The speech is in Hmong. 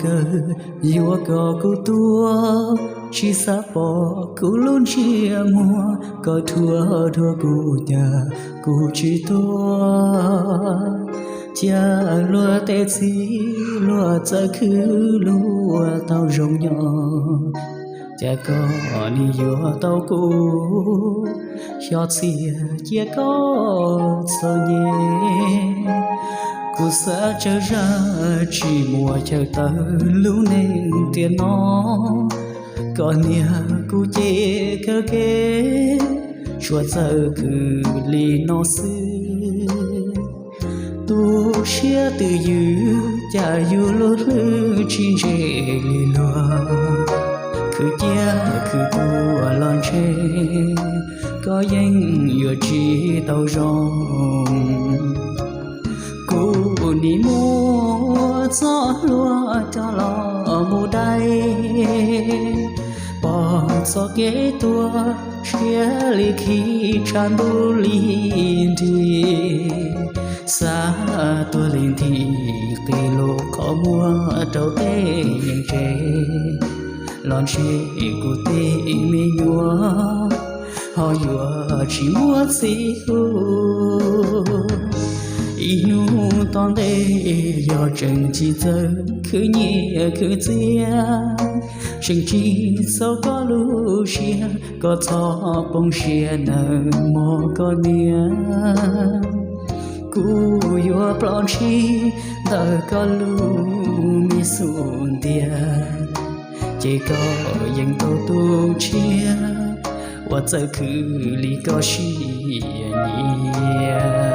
Kawg yuav kom kuv tuag, tsis xav pom kuv lub ntsej muag, koj thuam dua kuv cas kuv tsis tuag. Cia luag tej txhij luag txawj khwv luag tau zoo nyob, cas koj nim yuav tau kuv, xyov txhia cia koj txom nyem. Kuv xav tsawg zaj tsis muaj chaw tawm lub neej tiam no, koj niam kuv ces kawg kev, tsuas txawj khwv li no xwb. Tu siab twj ywm cas yus lub hlwb tsis ntse li luag, khwv ciaj khwv tuag los ntshe koj yeej yuav tsis tau zoo. Kuv nim muab txoj hlua coj los mus dai, pom txoj kev tuag tshiab li khi tshav ntuj li nrig, xav tuag li nthi qi lub qhov muag rau tej yeej tsev, los ntshe kuv tej me nyuam ho yuav tsis muaj txij hu. Ib hnub tom ntej yog tseem tsis txawj khwv nyiaj khwv txiaj, tseem tsis txaus koj lub siab, koj txhob poob siab nawb mog koj niam. Kuv yuav ploj ntsig ntawm koj lub me xub ntiag, ces koj yeej tau tu siab uas txawj khwv li koj siab nyiam.